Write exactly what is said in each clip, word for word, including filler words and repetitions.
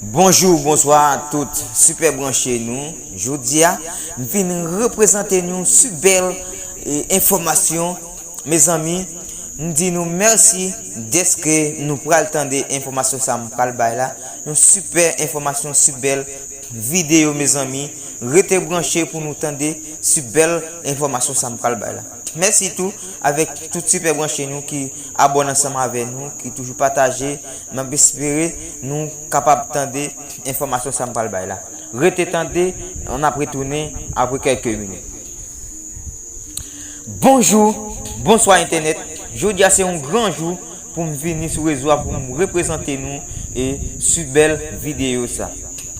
Bonjou, bonswa a tout sipè branche nou. Jodi a, m vin reprezante nou sipè, e, enfòmasyon. Mezanmi, m di nou mèsi dèske nou pral tande enfòmasyon sa m pral bay la. Yon sipè enfòmasyon, sipè videyo, mezanmi. Rete branche pou nou tande sipè enfòmasyon sa m pral bay la. Mèsi tou avèk tout sipè branche nou ki abòne ansanm avè nou, ki toujou pataje. N ap espere nou kapab tande enfòmasyon sa m pral bay la. Rete tande, n ap retounen apre kèlke minit. Bonjou, bonswa entènèt. Jodi a se yon gran jou pou m vini sou rezo a pou m reprezante nou e sipè videyo sa.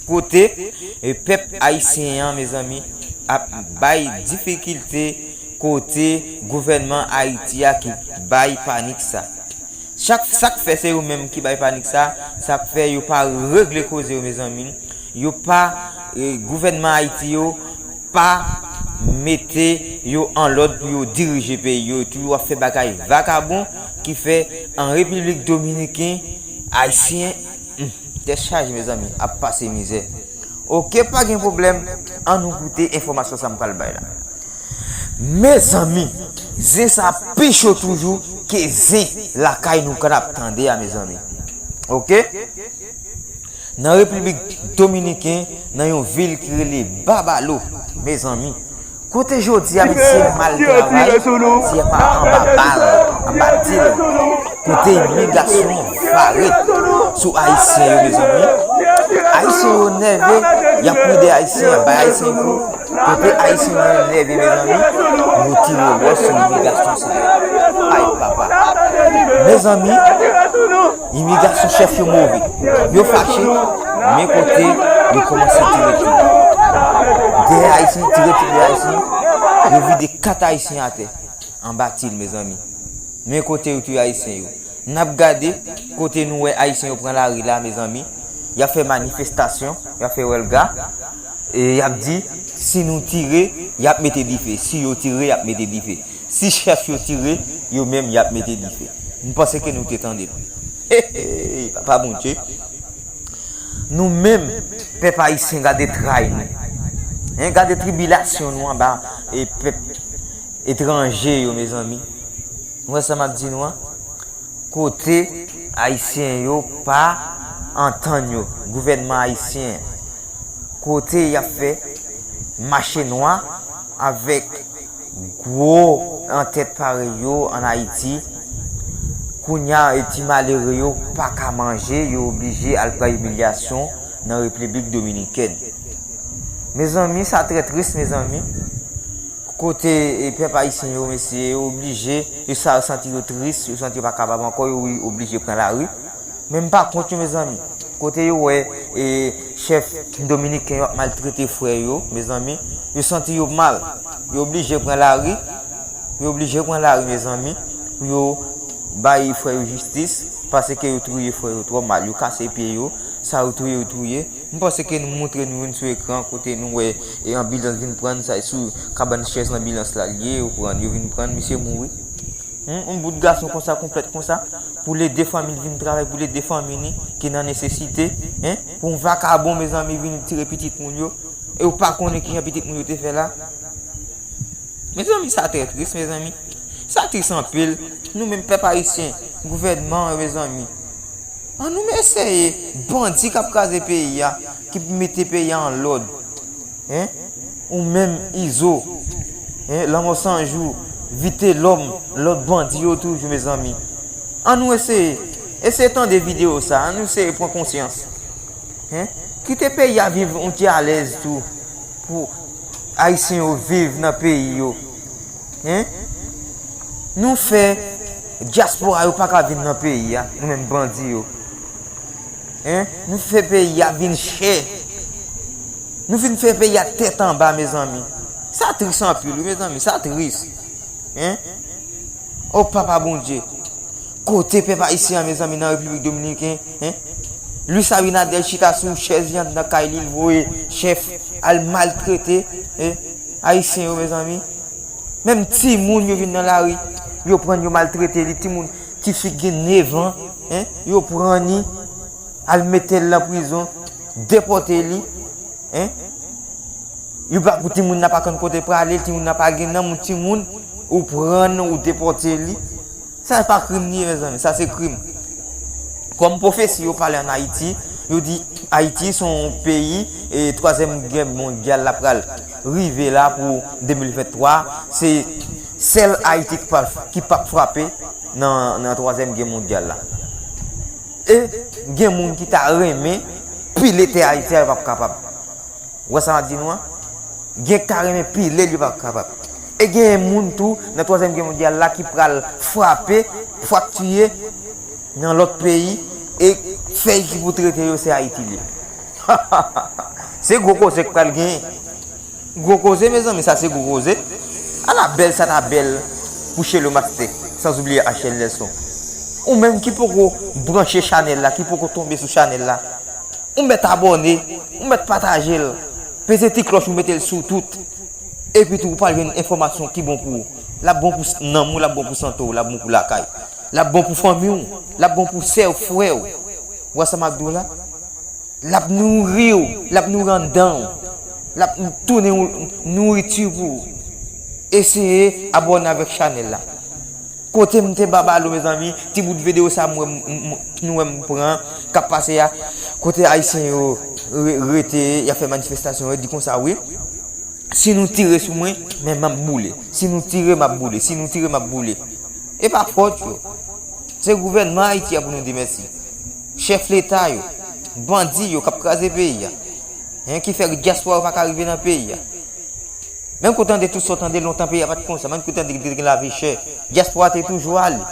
Kote e pèp ayisyen an, mezanmi, ap bay difikilte kote gouvènman Ayiti a ki bay panik sa. Chak sa k fè se yo menm ki bay panik sa, sa k fè yo pa regle koze yo, mezanmi. Yo pa, e, gouvènman Ayiti yo pa mete yo an lòd pou yo dirije peyi yo. Yo toujou ap fè bagay vakabon ki fè an Repiblik Dominiken, Ayisyen, hmm, tèt chaje, mezanmi, ap pase mizè. Oke, pa gen pwoblèm, an nou koute enfòmasyon sa m pral bay la. Mezanmi, zen sa pi cho toujou ke zen lakay nou k ap tande a, mezanmi. Oke? Nan Repiblik Dominiken, nan yon vil ki rele Babalo, mezanmi. Kote jodi a, mesye mal travay, ti pa anba bal, anba dil. Kote imigrasyon vare sou Ayisyen yo, mezanmi. Ayisyen yo nève, y ap pran de Ayisyen, bay Ayisyen kou. Kote Ayisyen yo nève, mezanmi, yo tire wòch sou imigrasyon sa yo. Ay, papa. Mezanmi, imigrasyon chèf yo move. Yo fache, men kote yo kòmanse tire tout. De Ayisyen tire tout de Ayisyen, yo vide kat Ayisyen atè, anba dil, mezanmi. Men kote yo touye Ayisyen yo. N ap gade kote nou wè Ayisyen yo pran lari la, mezanmi. Y ap fè manifestasyon, y ap fè wèlga. E y ap di, si nou tire, y ap mete dife. Si yo tire, y ap mete dife. Si chèf yo tire, yo menm, y ap mete dife. M panse ke nou te tande l. Hey, hey, papa Bondye. Nou menm, pèp ayisyen, gade tray nou. Hein, gade tribilasyon nou anba e pèp etranje yo, mezanmi. Nou wè sa m ap di nou an? Kote Ayisyen yo pa antann yo, gouvènman ayisyen, kote y ap fè mache nwa avèk gwo antèt parèy yo ann Ayiti, kounye a, e ti malere yo pa ka manje, yo oblije al pran imilyasyon nan Repiblik Dominikèn. Mezanmi, sa trè tris, mezanmi. Kote, e, pèp ayisyen yo, mesye, yo oblije, yo sa, yo santi yo tris, yo santi yo pa kapab ankò, yo oblije pran lari. Men m pa kont yo, mezanmi. Kote yo wè, e, chèf dominiken yo ap maltrete frè yo, mezanmi, yo santi yo mal. Yo oblije pran lari, yo oblije pran lari, mezanmi, pou yo bay frè yo jistis, paske yo touye frè yo twò mal, yo kase pye yo, sa yo touye, yo touye. M panse ke nou montre nou youn sou ekran kote nou wè e anbilans vin pran sa sou kabann chèz anbilans la l ye, yo pran, yo vin pran, misye mouri. Hmm, yon bout gason konsa, konplèt konsa, pou l ede fanmi l vin travay, pou l ede fanmi li ki nan nesesite, hein, pou yon vakabon, mezanmi, vin tire pitit moun yo, e ou pa konnen kijan pitit moun yo te fè la. Mezanmi, sa trè tris, mezanmi. Sa tris anpil. Nou menm pèp ayisyen, gouvènman, mezanmi. An nou eseye, bandi k ap kraze peyi a, ki mete peyi a an lòd. Hein? Ou menm Izo, hein, Lanmò San Jou, Vitelòm, lòt bandi yo toujou, mezanmi. An nou eseye, eseye tande videyo sa, an nou eseye pran konsyans. Hein? Kite peyi a viv yon ti alèz tou, pou Ayisyen yo viv nan peyi yo. Hein? Nou fè dyaspora yo pa ka vin nan peyi a, nou menm bandi yo. Hein? Nou fè peyi a vin chè. Nou vin fè peyi a tèt anba, mezanmi. Sa tris anpil, wi, mezanmi, sa tris. Hein? O papa Bondye. Kote pèp ayisyen an, mezanmi, nan Repiblik Dominiken, hein? Luis Abinader chita sou chèz li anndan kay li, l voye chèf al maltrete, hein, ayisyen yo, mezanmi. Menm timoun yo vin nan lari, yo pran yo maltrete li, timoun, tifi ki gen nèf an, hein, yo pran li, al mete l nan prizon. depòte li, en? Yo pa pou timoun nan pa konn kote prale, timoun nan pa gen nanm, yon timoun, ou pran l, ou depòte li. Sa pa krim li ye, mezanmi, sa se krim. Kòm pwofesi yo pale ann Ayiti, yo di Ayiti se yon peyi, e twazyèm gè mondyal la pral rive la pou de mil venntwa, se sèl Ayiti ki pa, ki p ap frape nan, nan twazyèm gè mondyal la. E gen moun ki ta renmen pile tè Ayiti a, yo p ap kapab. Ou wè sa m ap di nou an? Gen k ta renmen pile l, yo p ap kapab. E gen moun tou nan twazyèm gè mondyal la ki pral frape, fwaktiye nan lòt peyi, e fèy ki pou trete yo se Ayiti li ye. Se gwo koze k pral genyen. Gwo koze, mezanmi, sa se gwo koze. Ala bèl sa ta bèl pou Chelo Master, sans oublier H L Nelson. Ou menm ki poko branche chanèl la, ki poko tonbe sou chanèl la, ou mèt abòne, ou mèt pataje l. Peze ti klòch ou mete l sou tout. Epi tou, ou pral jwenn enfòmasyon ki bon pou ou. L ap bon pou s-, nanm ou, l ap bon pou sante w, l ap bon pou lakay. L ap bon pou fanmi w, l ap bon pou sè w, frè w. Ou wè sa m ap di w la? L ap nouri w, l ap nouri anndan w. L ap tounen yon nouriti pou ou. Eseye abòne avèk chanèl la. Kote m te ba balo, mezanmi, ti bout videyo sa m wè m, m, m, nou wè m pran, k ap pase a, kote ayisyen yo re-, rete, y ap fè manifestasyon, yo di konsa, wi, si nou tire sou mwen, men m ap boule. Si nou tire, m ap boule. Si nou tire, m ap boule. E pa fòt yo. Se gouvènman Ayiti a pou nou di mèsi. Chèf leta yo, bandi yo k ap kraze peyi a. Hein, ki fè dyaspora yo pa ka rive nan peyi a. Menm ke w tande tout sa w tande lontan, peyi a pa t konsa. Menm ke w tande ki te gen lavi chè, dyaspora te toujou ale.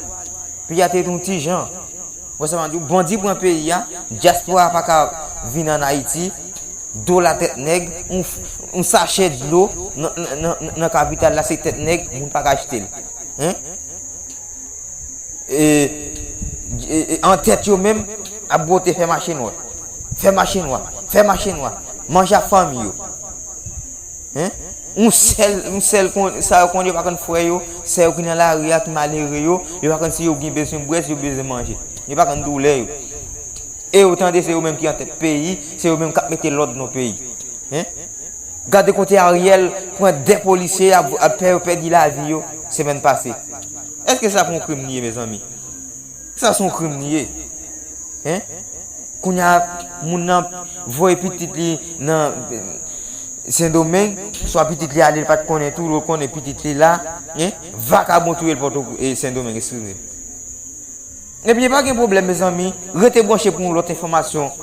Peyi a te yon ti jan. Wè sa m ap di w, bandi pran peyi a, dyaspora pa ka vin ann Ayiti, dola tèt nèg, yon, yon sachè dlo nan, nan, nan, nan kapital la, se tèt nèg, moun pa ka achte l. Hein? E, e, e, an tèt yo menm, ap bwote fè mache nwa. Fè mache nwa. Fè mache nwa. Manje ap fanmi yo. Hein? Yon sèl, yon sèl kon, sa yo konn, yo pa konn frè yo, sè yo ki nan lari a, ki malere yo, yo pa konn si yo gen bezwen bwè, si yo bezwen manje. Yo pa konn doulè yo. E yo tande se yo menm ki antèt peyi, se yo menm k ap mete lòd nan peyi. Hein? Gade kote Ariel pran de polisye, ap, ap fè yo pèdi lavi yo semèn pase. Èske sa pa yon krim li ye, mezanmi? Sa se yon krim li ye. Hein? Kounye a, moun nan voye pitit li nan, eh, Sendomeng, swa pitit li ale, li pa t konnen tou, li konnen pitit li la, hein? Vakabon touye l Pòto, eh, Sendomeng, eskize. Ebyen, pa gen pwoblèm, mezanmi. Rete branche pou yon lòt enfòmasyon.